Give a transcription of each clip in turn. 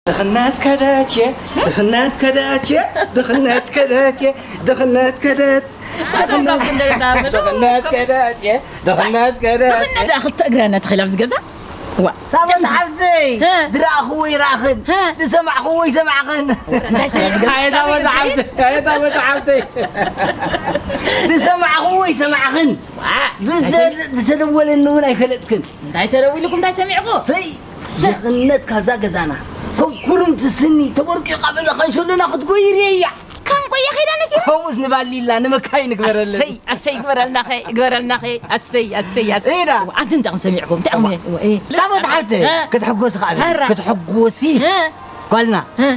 ድኽነት ከደት እየ፣ ድኽነት ከደት እየ፣ ድኽነት ከደት እየ፣ ድኽነት ከደት፣ ድኽነት ከደት እየ፣ ድኽነት ከደት እየ። ድኣ ክልተ እግራ እናተኸይላ ኣብዚ ገዛ። ዋ። ታቦት ሓብተይ፣ እ። ድረኣኽዎ ይረኣኽን፣ እ። ድሰማዕኽዎ ይሰማዕኽን። እንታይ ሰማዕኽን? ኣየ ታቦት ሓብተይ፣ ኣየ ታቦት ሓብተይ። ድሰማዕኽዎ ይሰማዕኽን። ዋ። ዝተ-፣ ዝተደወለኒ እውን ኣይፈለጥክን። እንታይ ተደዊልኩም፣ እንታይ ሰሚዕኹ? ሰይ፣ ድኽነት ካብዛ ገዛና። ከም ኩርምቲ ስኒ ተቦርቂቓ በዛ ኸንሸሎና ክትጎይር እያ። ካን ቆየ ኸይዳ ነፊራ? ከምኡስ ንባሊላ፣ ንመካይ ንግበረለን። ኣሰይ፣ ኣሰይ፣ ይግበረልናኸ፣ ይግበረልናኸ። ኣሰይ፣ ኣሰይ፣ ኣሰይ። ኢዳ። ኣንቲ እንታይ ከም ሰሚዕኩም? እንታይ ከም፣ እ፣ እ። ታቦት ሓብተይ፣ እ። ክትሕጎሲ ኸኣ፣ ሀራ። ክትሕጎሲ። እ። ጓልና፣ እ።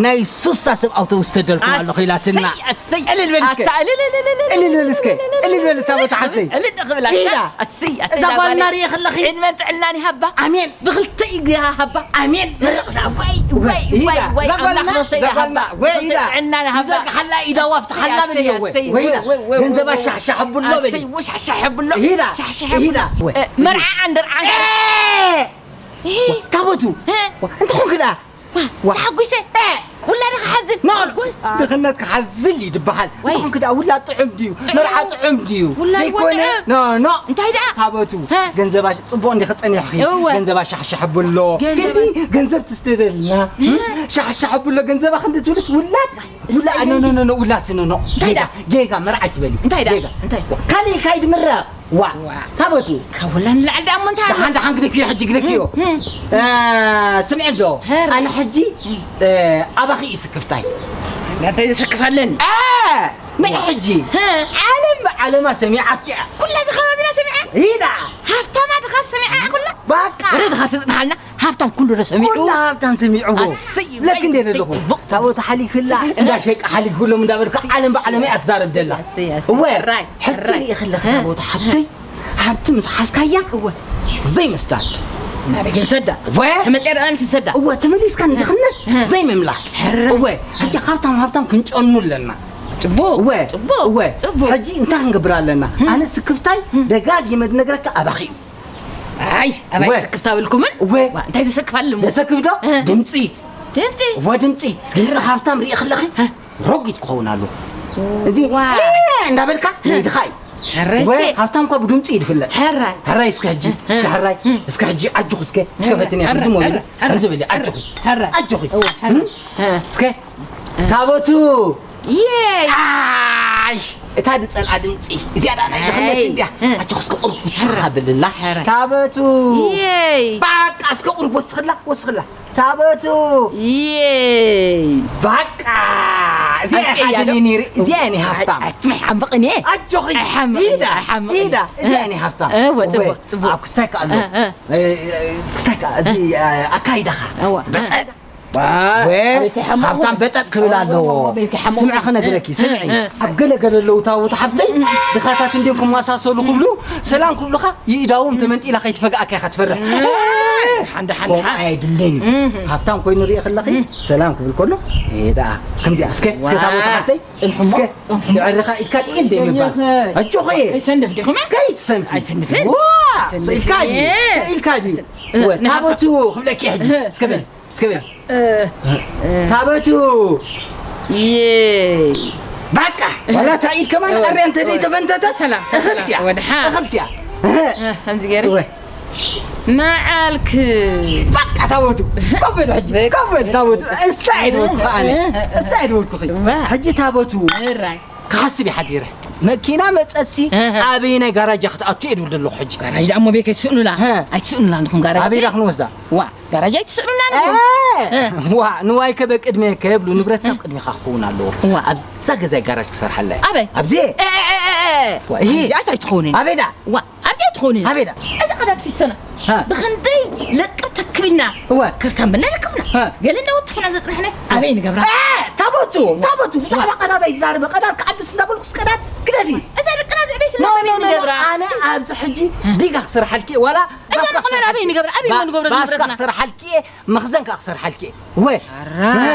ናይ ሱሳ ሰብ ኣውቶቡስ ሰደልኩም ኣለኹ ኢላትና። ኣሰይ፣ ኣሰይ። እልል በል እስከ። ኣታ፣ እልል፣ እልል፣ እልል፣ እልል በል እስከ። እልል በል ታቦት ሓብተይ። እልል ክብል ኣታ። ኢዳ። ኣሰይ፣ ኣሰይ፣ እዛ ጓልና ጓለይ። ርእየ ከለኺ። ዕድመን ጥዕናን ይሃባ። ኣሜን። ብኽልተ እግሪ ሃባ። ኣሜን። መረቕ ሃባ። ወይ፣ ወይ፣ ወይ፣ ኢዳ። ወይ፣ እዛ ጓልና፣ ኣምላኽ ብኽልተ እዛ እግሪ ጓልና። ሃባ። ወይ ብኽልተ ኢዳ። ጥዕናን ሃባ። ንዘርግሓላ ኢዳ ዋፍትሓላ ኣሰይ፣ በልዮ። ኣሰይ፣ ወይ፣ ወይ፣ ኢዳ። ወይ፣ ወይ፣ ገንዘባ ወይ፣ ወይ። ሻሕሻሕ ኣብሎ ኣሰይ፣ በሊ። ወይ ሻሕሻሕ ኣብሎ። ኢዳ። ሻሕሻሕ ኢዳ። ኣብሎ። ወይ። እ፣ መርዓ ዓንደር ዓንደር። እ! እ! ታቦቱ። እ! እንታይ ኾንክ ደኣ? ዋ፣ ዋ። ተሓጒሰ። እ! ውላደ ክሓዝን። ኖ፣ ኖ። ጎስ። ድኽነት ክሓዝል እዩ ድበሃል። ወይ። እንታይ ኾንክ ደኣ? ውላድ ጥዑም ድዩ? ጥዑም። መርዓ ጥዑም ድዩ? ውላድ ዘይኮነ? ጥዑም። ኖ፣ ኖ። እንታይ ደኣ? ታቦቱ። እ! ገንዘባ ሽ-፣ ጽቡቕ እንዲኺ ጸኒሕኺ። እወ። ገንዘባ ሻሕሻሕ ብሎ። ገንዘባ። ግን ገንዘብ ትስደደልና። እ! ሻሕሻሕ ብሎ ገንዘባ ክንዲ ትብልስ ውላድ? ውላ-፣ ኖ፣ ኖ፣ ኖ፣ ኖ፣ ውላስ ኖ፣ ኖ። እንታይ ደኣ? ጌጋ፣ ጌጋ፣ መርዓ ኣይትበሊ። እንታይ ደኣ? ጌጋ። እንታይ? ካልእ ኢልካ ይድምረ። ዋ፣ ዋ። ታቦቱ። ካብ ሁላ ንላዕሊ ደኣ እሞ እንታይ ኣሎ? ደሓን፣ ደሓን ግደፍዮ፣ ሕጂ ግደፍዮ። እም፣ እም። እ፣ ስምዒ ዶ? ሄር። ኣነ ሕጂ፣ እም። እ፣ ኣባኺ እዩ ስክፍታይ። እንታይ ዘሰክፍ ኣለኒ? እ፣ ምዒ ዋ። ሕጂ። ሀ። ዓለም ብዓለማ ሰሚዓት እያ። ኩላ እዚ ከባቢና ሰሚዓ? ኢዳ። ሃፍታማ ድኻ ሰሚዓ ኩላ? ባቃ። ረ ድኻ ስጽንሓልና? ሃፍታም ኩሉ ዶ ሰሚዑ? ኩሉ ሃብታም ሰሚዕዎ። ኣሰይ፣ ለክ እንደ ኣሰይ፣ ዘለኹ። ጽቡቕ። ታቦት ሓሊኽላ፣ ኣሰይ። እንዳ ሸቃ ሓሊኽሎም እንዳበልካ ኣሰይ፣ ዓለም ብዓለም እያ ኣሰይ፣ ትዛረብ ዘላ። ኣሰይ፣ ኣሰይ። እወ፣ ሕራይ፣ ሕጂ ሕራይ። ርእየ ከለኻ እ። ታቦት ሓተይ፣ ሃብቲ ምስ ሓዝካያ፣ እወ። ዘይምስዳድ። ናበይ ክንሰዳ? እወ። ተመጽያ ደኣ ክንሰዳ? እወ፣ ተመሊስካ ንድኽነት እ። ዘይምምላስ። ሕራይ። እወ፣ ሕጂ ሃብታም ሃብታም ክንጨኑ ኣለና። ጽቡቕ፣ እወ፣ ጽቡቕ፣ እወ። ጽቡቕ። ሕጂ እንታይ ክንገብር ኣለና? እ። ኣነ ስክፍታይ እ። ደጋጊመ ዝነግረካ ኣባኺ እዩ። ኣይ፣ ኣባይ ወ-፣ ስክፍታ ብልኩምን? ወ-፣ ዋ፣ እንታይ ዘሰክፍ ኣሎ እሞ? ዘሰክፍ ዶ? እ። ድምጺ። ድምጺ? ወ-፣ ድምጺ። እስኪ ድምጺ ረ-፣ ሃብታም ሪኢ ከለኺ እ። ረጒድ ክኸውን ኣለዎ። እዚ ዋ። እ እንዳበልካ እ። ንድኻ እዩ። ሕራይ ወ-፣ እስኪ። ሃብታም እኳ ብድምጺ እዩ ዝፍለጥ። ሕራይ። ሕራይ እስኪ ሕጂ፣ እ። እስኪ ሕራይ፣ እ። እስኪ ሕጂ ኣጆኺ እስኪ፣ እስኪ ሕራይ፣ ፈትንያ፣ ሕራይ፣ ከምዚ ሞቢሉ፣ ሕራይ፣ ከምዚ በሊ፣ ኣጆኺ። ሕራይ። ኣጆኺ። እወ፣ ሕራይ። እ? እስኪ። እ። ታቦቱ። የይ። ኣይ፣ እታ ዝጸልኣ ድምጺ። እዚኣ ደኣ ናይ ድኽነት ኣይ። እንድያ። እ። ኣጆኺ እስከ ቁሩብ ውስኽ ሕራይ። ኣብልላ። ሕራይ። ታቦቱ። የይ። ባቃ እስከ ቁሩብ ወስኽላ፣ ወስኽላ። ታቦቱ። የይ። ባቃ። እዚኣ ኣምጽእ እያ እያ ዶ? ደልየ ነይረ። እዚኣ እያ ናይ ሃፍታም። ኣይ፣ ኣይ፣ ትመይ ሓምቕ እኔ። ኣጆኺ። ኣይሓምቕ እኔ፣ ኢዳ፣ ኣይሓምቕ እኔ። ኢዳ። እዚኣ እያ ናይ ሃፍታም። እወ፣ ጽቡቕ፣ እወ። ጽቡቕ። ኣብ ክስታይ ከኣ ኣሎ። እ፣ እ። እ፣ እ፣ ክስታይ ከኣ፣ እዚ፣ እ። እ፣ ኣካይዳኻ። እወ። በጠ-፣ እ። ዋ፣ ወ-፣ ኣበይ ከይሓምቕ ሃብታም እሞ? በጠጥ ክብል ኣለዎ። ኣበይ ከይሓምቕ ስምዒ እሞ? ክነግረኪ፣ እ፣ ስምዒ። እ፣ እ። ኣብ ገለ ገለ ኣለዉ ታቦት ሓፍተይ፣ እ፣ እ። ድኻታት እንድዮም ክመሳሰሉ ክብሉ፣ ሰላም ክብሉኻ፣ ይእዳዎም ተመንጢላ ከይትፈግኣካ ኢኻ ትፈርሕ። እ፣ እ፣ ሓንዳ፣ ሓንዳ፣ ከምኡ ሓንዳ። ኣየድልን እዩ። እ፣ እ። ሃብታም ኮይኑ ርእየ ከለኺ፣ እ። ሰላም ክብል ከሎ፣ እ፣ ደኣ፣ ከምዚኣ፣ እስከ፣ እስከ ዋ። ታቦት ሓፍተይ፣ ጽንሑ እሞ፣ እስከ፣ ጽንሑ እሞ። የዕርኻ ኢድካ ጢል ደይ ምባል። የኸ። ኣጆኺ። ከይሰንፍ ዲኹም? ከይትሰንፊ። ኣይሰንፍን። ዋ፣ ኣይሰንፍን። ኢልካ ድዩ? እ። ኢልካ ድዩ? እ፣ ወ-፣ ንሃብታ። ታቦቱ ክብለኪ ሕጂ። እ። እስከ በል። እስከ በል። እ፣ እ። ታበቱ። የይ። በቃ፣ ዋላ እታ ኢድ ከማን እወ፣ ኣርያ እንተ እወ። ዘይተፈንተተ፣ ሰላም፣ እኽልትያ፣ ሰላም፣ ወድሓ። እኽልትያ። እህ። እ፣ ከምዚ ገይሩ። እወ። መዓልክ። በቃ፣ ታበቱ። ኮፍ በል ሕጂ፣ በቃ። ኮፍ በል፣ ታበቱ። እሳ ኣይደወልኩ ከኣነ። እህ። እሳ ኣይደወልኩ ኸ። እዋ። ሕጂ ታበቱ። እራይ። ክሓስብ እየ ሓዲረ። መኪና መጸሲ እህ። ኣበየናይ ጋራጅ ክትኣቱ እየ ድብል ዘለኹ ሕጂ። ጋራጅ ደኣ እሞ ቤት ኣይትስእኑላ። እህ። ኣይትስእኑላ ንኹም ጋራጅ ኣበይ ሲ? ዳ ክንወስዳ? ዋ፣ ጋራጅ ኣይትስእኑላ ንኹም። እ! እ። ዋ፣ ንዋይከ በቅድሜከ የብሉ፣ ንብረትካ እ። ቅድሜኻ ክኸውን ኣለዎ። እዋ። ኣብዛ ገዛይ ጋራጅ ክሰርሓላ እየ። ኣበይ? ኣብዚ። እ፣ እ፣ እ፣ እ፣ እ። ዋ፣ ይሄ። ኣብዚኣስ ኣይትኸውንን። ኣበይ ዳ? ዋ፣ ኣብዚ ኣይትኸውንን። ኣበይ ዳ? እዛ ቀዳድ ፊሰና። እ። ብኽንደይ ለቅብ ተክብና። እዋ። ከርታም ብና ለቅፍና። እ። ገለ እንዳወጥፍና ዘጽናሕና ኣበይ ንገብራ? እ፣ ታቦቱ፣ ታቦቱ፣ ብዛዕባ ቀዳድ ኣይትዛረቢ። ቀዳድ ክዓብስ እንዳበልኩስ ቀዳድ ግደፊ። እዛ ደቅና ዘዕበይትና ኖ፣ ኣበይ ኖ፣ ኖ፣ ኖ። ንገብራ? ኣነ ኣብዚ ሕጂ እ። ዲጋ ክሰርሓልኪ ዋላ እዛ ባስካ ንቕሎ ኣበይ ክሰርሓልኪ። ንገብራ? ኣበይ ባ-፣ ንገብሮ ባስካ ዝንብረትና? ክሰርሓልኪ እየ፣ መኽዘን ከኣ ክሰርሓልኪ እየ። ወ-፣ ኣራ። እ፣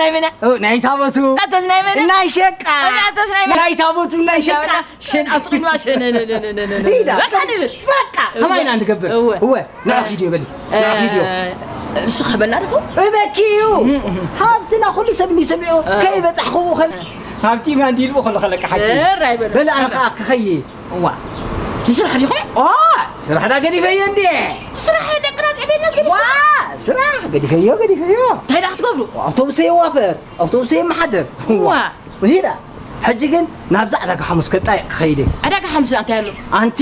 ናይ መን እያ? ኦ፣ ናይ ታቦቱ። ኣቶስ ናይ መን እያ? ናይ ሸቃ። ኣቶስ ናይ መን እያ? ናይ ታቦቱ፣ ናይ ሸቃ። ሸን ኣብቲ ቅድሚዋ ሸን፣ ነ፣ ነ፣ ነ፣ ነ፣ ነ፣ ነ። ኢዳ። በቃ ንብል። በቃ፣ ከማይ ኢና ንገብር። እወ። እወ፣ ንዓ ኪድዮ በሊ። ንዓ ኪድዮ። እ፣ ንሱ ክህበና ዲኹ? እበኪ እዩ። እም፣ እም። ሃብትና ኩሉ ሰብ እንዲሰሚዑ እ። ከይበጻሕኹዎ ከል-፣ ሃብቲ ማን ዲልዎ ከሎ ከለቃ ሓቂ። እረ ኣይበሉ። በል ኣነ ከኣ ክኸይ። እዋ። ንስራሕ ዲኹም? ኦ፣ ስራሕ ዳ ገዲፈዮ እንዴ? ስራሕ ደቅና ዝዕበየልና ዝገዲፍ። ዋ፣ ስራሕ ገዲፈዮ፣ ገዲፈዮ። እንታይ ደኣ ክትገብሩ? ኣውቶቡስ የዋፈር፣ ኣውቶቡስ የመሓደር። ዋ። ሂዳ። ሕጂ ግን ናብዛ ዕዳጋ ሓሙስ ከጣይቕ ክኸይድ እየ። ዕዳጋ ሓሙስ እንታይ ኣሎ? ኣንቲ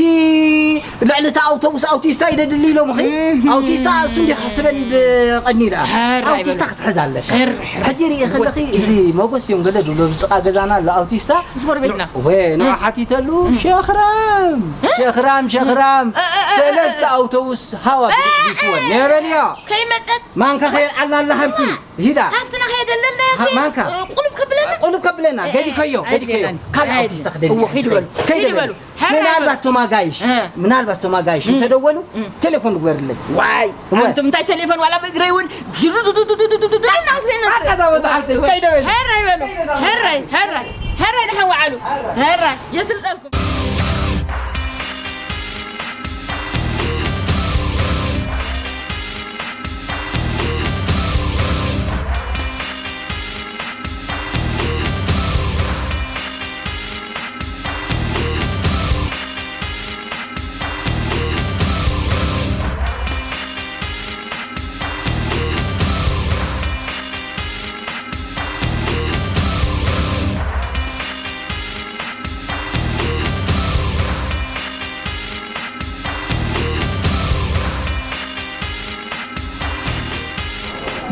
ልዕሊ እታ ኣውቶቡስ ኣውቲስታ ይደድሊ ኢሎምኺ? እም። ኣውቲስታ እሱ እንዲ ክሕስበን ድ-፣ ቀኒ ደኣ። ሕራይ ኣውቲስታ በል። ክትሕዝ ኣለካ። ሕር፣ ሕር። ሕጂ ርኢ ከለኺ እዚ ሞጎስ እዮም ገለ ድብሎ ኣብዚ ጥቓ ገዛና ኣሎ ኣውቲስታ። ምስ ጎረቤትና። ወ-፣ ንዓ እም። ሓቲተሉ፣ እም። ሸኽራም፣ እም? ሸኽራም፣ ሸኽራም። እ፣ እ፣ እ፣ እ፣ ሰለስተ እ። ኣውቶቡስ ሃዋ እ፣ ብድሕሪትወን። እ፣ እ። ነበልዮ። ከይመጸት። ማንካ ከየልዓልና ኣላ ሃብቲ። ሂዳ። ሃፍትና ከየደለልና ያሲ፣ ሃ-፣ ማንካ። እ፣ ቁልፍ ከብለና? ቁልፍ ከብለና። እ፣ ገዲፈዮ፣ እ፣ ገዲፈዮ። ኣይደለን። ካልእ ኣይደለን። ኣውቲስታ ክደሊ እዎ፣ ኪድ በሉ፣ ኪድ በሉ። ኪድ በሉ። ሕራይ ምናልባት በሉ። ቶም ኣጋይሽ፣ እ። ምናልባት ቶም ኣጋይሽ እ። እንተደወሉ፣ እ። ቴሌፎን ግበርለይ። ዋይ፣ እወ። ኣንቱም እንታይ ቴሌፎን ዋላ ብእግረይ እውን ዱዱዱዱዱዱዱ ኢልና ዘይመጽእ። ኣታ ታቦት ዓርኪ፣ ከይደ በል። ሕራይ በሉ። ሕራይ፣ ሕራይ፣ ሕራይ ንሓወዓሉ። ሕራይ። ሕራይ፣ የስልጠልኩም።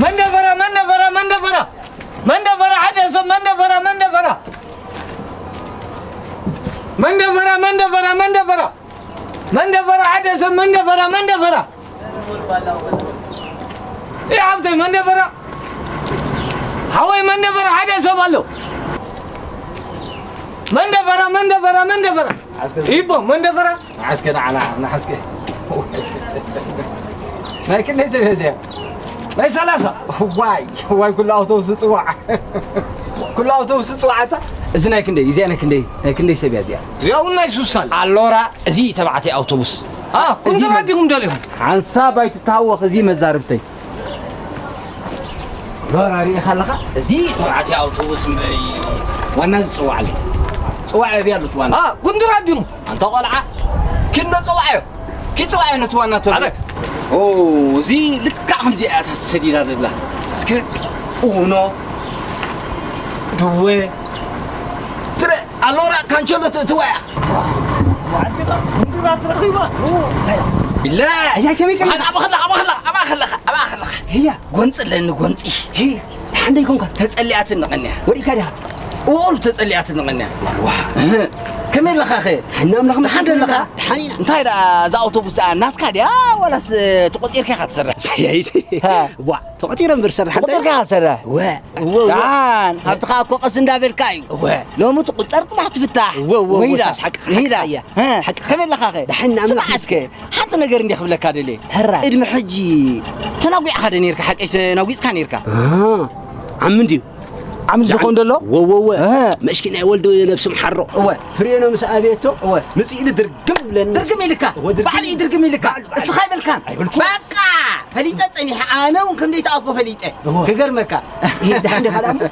መን ደፈራ? መን ደፈራ? መን ደፈራ? መን ደፈራ? ሓደ ሰብ መን ደፈራ? መን ደፈራ? መን ደፈራ? መን ደፈራ? መን ደፈራ? መን ደፈራ? ሓደ ሰብ መን ደፈራ? መን ደፈራ? ይህ ሃብተይ መን ደፈራ? ሓወይ መን ደፈራ? ሓደ ሰብ ኣሎ። መን ደፈራ? መን ደፈራ? መን ደፈራ? ሓስከ። ይቦ መን ደፈራ? ሓስከ ንዓና፣ ንሓስከ። ናይ ክንደይ ሰብ እየ እዚኣ? ናይ ሰላሳ። ዋይ፣ ዋይ፣ ኩሉ ኣውቶቡስ ጽዋዕ። ኩሉ ኣውቶቡስ ጽዋዕ ኣታ። እዚ ናይ ክንደይ? እዚኣ ናይ ክንደይ? ናይ ክንደይ ሰብ እያ እዚኣ? እዚኣ እውን ናይ ሱሳ ኣላ። ኣሎራ፣ እዚ ተባዕታይ ኣውቶቡስ። አ፣ እዚ ኩንትራት መዝ- ዲኹም ደሊኹም? ሓንሳብ ኣይትተሃወኽ፣ እዚ መዛርብተይ። ሎራ ሪኢኻ ኣለኻ? እዚ ተባዕታይ ኣውቶቡስ እምበሪ ዋና ዝጽዋዕለይ። ጽዋዕ ኣብያ ኣሉት ዋና። አ፣ ኩንትራት ዲኹም? ኣንታ ቆልዓ፣ ኪድ ዶ ጽዋዕ እዮ? ኪድ ጽዋዕ እዮ ነቲ ዋና ተሎ። ኣረ። ኦ፣ እዚ ልክዕ ከምዚ እያ እታ ሰዲዳ ዘላ። እስከ ኡኖ፣ ድወ፣ ትረ፣ ኣሎራ ካንቸሎ ት-፣ ትዋያ። ዋዕትባ፣ ኩንትራት ረኺባ። ቢላ። ኣያ፣ ከመይ፣ ከመይ? ኣባ ኸላ፣ ኣባ ኸላ፣ ኣባ ኸላ፣ ኣባ ኸላ። ህያ። ጎንጺ ኣለኒ፣ ጎንጺ። ሂ፣ ደሓን ዶ ይኮንካ? ተጸሊኣትኒ ቀንያ። ወዲእካ ዲኻ? እወ፣ ተጸሊኣትኒ ቀንያ። ዋ። እህ። ከመይ ኣለኻኸ? ሓና ኣምላኽ ደሓን ደለኻ? ደሓን ኢና። እንታይ ደኣ፣ እዛ ኣውቶቡስ ደኣ ናትካ ድያ ዋላስ ተቖጺርካ ኢኻ ትሰርሕ? ሳያይቲ። ሃ። ዋ፣ ተቖጺረ እምበር ዝሰርሕ እንታይ? ተቖጺርካ ኢኻ ትሰርሕ? ወ፣ ወ፣ ወ። ደሓን፣ ሃብትኻ እኮ ቀስ እንዳበልካ እዩ። ወ። ሎሚ ትቑጸር ጽባሕ ትፍታሕ። ወ፣ ወ፣ ወ፣ ወይዳ፣ ሳስ ሓቅኻ፣ ወይዳ። ሓቅኻ እያ። ሃ፣ ሓቅኻ። ከመይ ኣለኻኸ? ደሓን ኣምላኽ ስማዕ እስከ፣ ሓንቲ ነገር እንዲየ ክብለካ ደልየ። ሕራይ። ቅድሚ ሕጂ ተናጒዕኻ ዶ ኔርካ? ሓቀይ ተናጒጽካ ኔርካ? ኣሃ። ዓሚ እንድዩ። ዓሚ ዝኾን ዘሎ? ወ፣ ወ፣ ወ። ኣሃ። መሽኪናይ ወልዱ ነብሱ ምሓሮ። እወ። ፍሬኖ ምስ ኣበየቶ፣ እወ። መጺኡ ኢሉ ድርግም ብለኒ። ድርግም ኢልካ? እወ፣ ድርግም ባዕሉ እዩ ኢሉ። ድርግም ኢልካ? ባዕሉ፣ ባዕሉ። እስኻ ኣይበልካን? ኣይበልኩ። በቃ! ፈሊጠ ጸኒሐ፣ ኣነ እውን ከምደይ ተኣኮ ፈሊጠ። እወ። ክገርመካ። ይህ ደሓን ዲኻ ደኣ እሞ?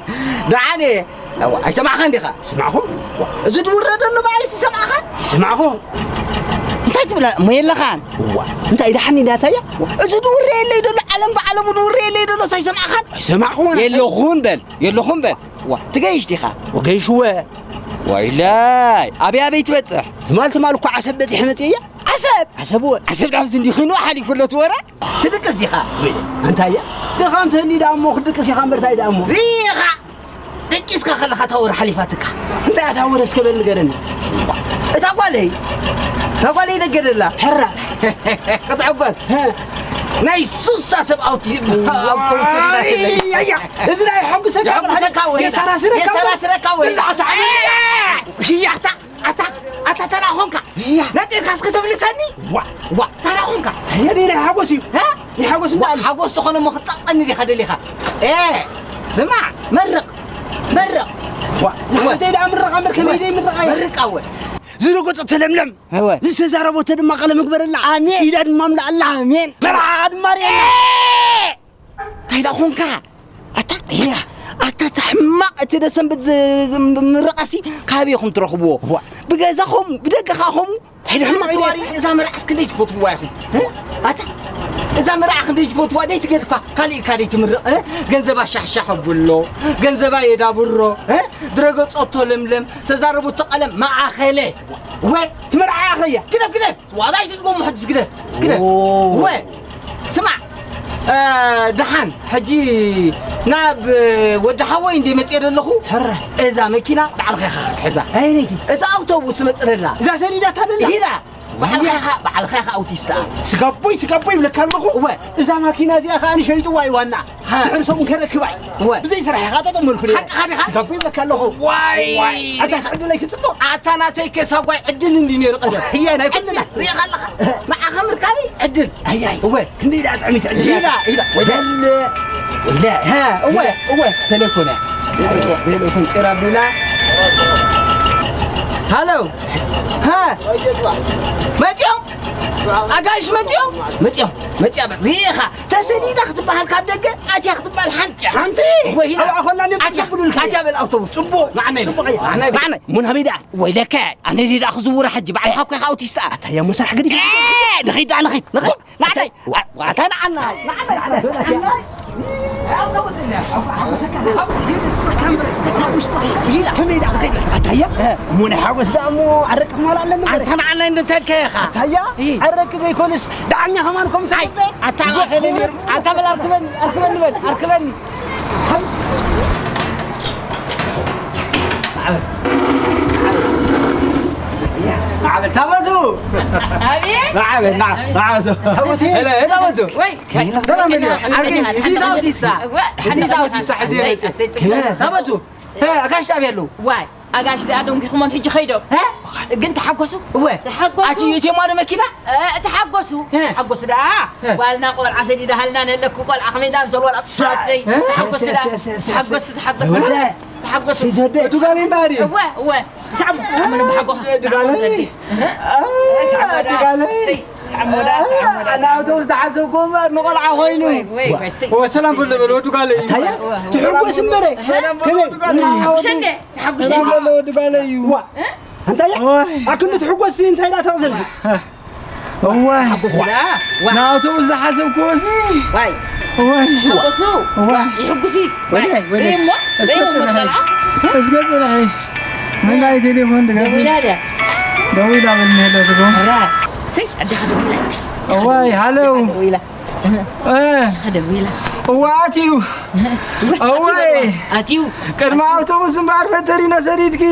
ደሓን እየ። እዋ፣ ኣይሰማዕኻን ዲኻ? ስማዕኹ። እዚ ድውረ ደሎ በኣይስ ይሰማዕኻን? ይሰማዕኹ። እንታይ ትብላ እሞ የለኻን? እዋ፣ እንታይ ደሓን ኢላታያ? እዚ ድውረ የለይ ደሎ፣ ዓለም ብዓለሙ ድውረ የለይ ደሎ፣ ሳይሰማዕኻን? ኣይሰማዕኹን። የለኹን በል፣ የለኹን በል። ዋ፣ ትገይሽ ዲኻ? ወገይሽወ። ዋይላይ፣ ኣበይ ኣበይ ትበጽሕ? ትማል ትማል እኮ ዓሰብ በጺሐ መጽየ እያ። ዓሰብ? ዓሰብ ወ። ዓሰብ ዳብዚ እንዲኺኑ ሓሊፉ ኣሎ ትወረ? ትድቅስ ዲኻ? ወይ፣ ኣንታያ? ድኻም ትህሊ ደኣ እሞ፣ ክትድቅስ ኢኻ እምበር እንታይ ደኣ እሞ? ሪኢኻ! ደቂስካ ከለኻ እታ ወረ ሓሊፋትካ። እንታይ እያ እታ ወረ እስከ በል ንገረኒ። እታ ጓለይ፣ እታ ጓለይ ደገ ደላ። ሕራ። ክትዕጎስ። ሀ። ናይ ሱሳ ሰብ ኣውቲ-፣ ኣውቶቡስ ሰዲዳትለይ። ዋይ፣ ኣያ፣ እዚ ናይ የሐጉሰካ የሐጉሰካ ወይ? የሰራስረካ ወይ? የሰራስረካ ወይ? ብላዕ ሳዕ። እያ፣ እታ ኣታ፣ ኣታ ተራ ኾንካ። እያ። ነጢርካ እስኪ ተፍልሰኒ? ዋ፣ ዋ፣ ተራ ኾንካ። ኣየ፣ ናይ ሓጎስ እዩ። እ? ናይ ሓጎስ ዋ፣ እንዳኣሉ። ሓጎስ ተኾነ እሞ ክትጻቕጠኒ ዲኻ ደሊኻ? እ፣ ስማዕ፣ መርቕ፣ መርቕ። ዋ፣ ዋ። ዝሓፍተይ ደኣ ምርቕ ኣምር ከመይ ደይ ምርቕ ኣየ? መርቕ ኣወ። ዝረገጾ ተለምለም። እወ። ዝተዛረቦቶ ድማ ቃለ ምግበረላ። ኣሜን። ኢዳ ድማ ምልኣላ። ኣሜን። መርዓ ድማ ርኤና። እ! እንታይ ደኣ ኾንካ? ኣታ፣ ኣታ፣ ኣታ፣ እቲ ሕማቕ፣ እቲ ደሰንበት ዝ-፣ ምርቓሲ ካበይ ኢኹም ትረኽብዎ? ዋ። ብገዛኹም፣ ብደገኻኹም፣ እንታይ ደኣ ሕማቕ ኢለ? ተዋሪ፣ እዛ መርዓስ ክንደይ ትፈትውዋ ኢኹም? እ? ኣታ፣ እዛ መርዓ ክንደይ ትፈትውዋ? ደይ ትገድፋ፣ ካልእ ኢልካ ደይ ትምርቕ፣ እ? ገንዘባ ሻሕሻሕ ኣብሎ፣ ገንዘባ የዳብሮ፣ እ? ድረገጾቶ ለምለም፣ ተዛረቡቶ ቀለም መኣኸለ። ወ-፣ ትመርዓ ኣኸያ። ግደፍ፣ ግደፍ! ዋዛ ኣይትድገሙ ሕጅስ ግደፍ፣ ግደፍ። ዎ። ወ-፣ ስማዕ፣ እ፣ ደሓን፣ ሕጂ ናብ ወዲ ሓወይ እንደ መጽየ ዘለኹ፣ ሕረ። እዛ መኪና ባዕልኻ ኢኻ ክትሕዛ። ኣየነይቲ? እዛ ኣውቶቡስ ትመጽእ ዘላ። እዛ ሰዲዳታ ዘላ? ኢላ። ባዕልኻ ኢኻ፣ ባዕልኻ ኢኻ ኣውቲስታ። ስጋቦይ፣ ስጋቦይ ይብለካ ኣለኹ። እወ። እዛ ማኪና እዚኣ ኸኣ ንሸይጥዋ እዩ ዋና። ሃ። ድሕሪ ሰሙን ከረክባ እዩ። እወ። ብዘይ ስራሕ ኢኻ ጠጠው መልኩ ነይረ። ሓቅኻ ዲኻ? ስጋቦይ ይብለካ ኣለኹ። ዋይ። ዋይ። ኣታ ዕድለይ ክጽብቕ። ኣታ ናተይ ከሳጓይ ዕድል እንዲ ነይሩ ቀደም። እያ ናይ ኩልና። ዕድል ሪኢኻ ኣለኻ? ንዓኻ ምርካበይ ዕድል። ኣያይ። እወ። ክንደይ ደኣ ጥዕሚት ዕድል ኢላ፣ እያ። ኢላ። ወደ በል። ወይለ። ሃ፣ እወ፣ እወ፣ ቴሌፎን እያ። ቴሌፎን ጭራ ቢላ። ሃሎ። ሃ። መጺኦም? ኣጋይሽ መጺኦም? መጺኦም። መጺኣ በል። ሪኢኻ፣ ተሰዲዳ ክትበሃል ካብ ደገ፣ ኣትያ ክትበሃል ሓንቲ። ሓንቲ? ወይላ። ኣብኣ ኾና እኔ ኣትያ፣ ተብሉልካ። ኣትያ በል ኣውቶቡስ። ጽቡቕ። ንዓናይ። ጽቡቕ እያ። ንዓናይ። ንዓናይ። ሙን ሃበይ ደኣ? ወይለከ፣ ኣነ ደኣ ክዝውራ ሕጂ፣ ባዕልኻ እኮ ኢኻ ኣውቲስታ። ኣታ እያ ሞ ሰራሕ ገዲፍ። ኤ፣ ንኺድ ደኣ፣ ንኺድ። ንኺድ። ናተይ፣ ኣታ ንዓና፣ ንዓና፣ ንዓና። ኣውቶቡስ እንድያ። ኣታያ፣ እሞ ናይ ሓጎስ ደኣ እሞ ኣረቂ ክማል ኣለኒ። ኣንታ ንዓና እንድተከ ኢኻ። ኣታያ፣ ኢ። ኣረቂ ዘይኮንስ ደዓኛ ከማን ከም ኣይ፣ ተገበ። ኣታ ማእኸለኒ፣ ኣታ በል ኣርክበኒ፣ ኣርክበኒ በል፣ ኣርክበኒ። ማዕበል፣ ታቦቱ! ኣቤት! ማዕበል፣ ና፣ ማዕበል። ታቦቱ! ሄሎ፣ ሄሎ፣ ታቦቱ! ወይ፣ ሰላም በል። ከመይ ዓርኪ፣ እዚ ዛውቲ ይሳ። እወ፣ እዚ ዛውቲ ይሳ፣ እዚ ኣሰይ፣ ይመጽእ። ኣሰይ፣ ጽቡቕ። ታቦቱ! እ፣ ኣጋሽ ጣብያ ኣለዉ። ዋይ፣ ኣጋሽ ደኣ ደንጒኹሞም ሕጂ ኸይዶም። እ? ግን ተሓጎሱ። እወ። ተሓጎሱ። ኣቲ እትዮም ዋደ መኪና? እ፣ ተሓጎሱ። እ። ተሓጎሱ ደኣ። እ። ጓልና ቆልዓ ሰዲዳሃልና ነለኩ ቆልዓ ከመይ ደኣ ምሰል ወላ ሰይ። እ? ተሓጎሱ ደኣ። ሰይ፣ ሰይ፣ ሰይ፣ ሰይ። ተሓጎሱ፣ ተሓጎሱ። እወ። ተሓጎሱ። ሰይ፣ ሰይ፣ ሰይ። ዱጋሊ ማሪ። እወ፣ እወ። ሳዕሞ፣ ሳዕሞ ንብሓጎኻ። ዱጋሊ። ሳዕሞ ዘዲ። እህ? አ፣ ሳዕሞ ደኣ። ዱጋሊ። ሰይ፣ ሳዕሞ ደኣ፣ ሳዕሞ ደኣ። ናብቶም ዝተሓሰብኩ እምበር ንቆልዓ ኮይኑ። ወይ፣ ወይ፣ ወይ፣ ሰይ። እወ፣ ሰላም በሎ፣ በሎ፣ ዱጋሊ። ታያ? እወ፣ እወ። ትሕጎስ እምበረ። ሰላም በሎ፣ ዱጋሊ። ተሓጉሸ እንዴ? ተሓጉሸ። ሰላም በሎ፣ ዱጋሊ እዩ። ዋ። እ? ኣንታያ? ኦይ። ኣክንዲ ትሕጎስ እንታይ ደኣ ተቕዘልኩ? እዋይ። ሓጎስ ደኣ፣ ዋ። ናቱ ዝሓሰብክዎ እዚ። ዋይ። እዋይ። ሓጎሱ። እዋይ። ይሕጉሲ። ወይለይ፣ ወይለይ። ርእይሞ? እስከ ርእይሞ ጽንሒ። መስቀላ? እስከ ጽንሒ። ምን ናይ ቴሌፎን ድገቢ? ደዊላ ድያ? ደዊላ በል፣ ሄሎ ትብሎ። ኧረ፣ ስይ፣ ኣዴኻ ደዊላ። እዋይ፣ ሃሎ። ደዊላ። እ። ኣዴኻ ደዊላ። እዋ፣ ኣትዩ። እዋ፣ እዋይ። ኣትዩ። ቅድሚ ኣውቶቡስ እምበኣር ፈተሪኖ ሰዲድኪ።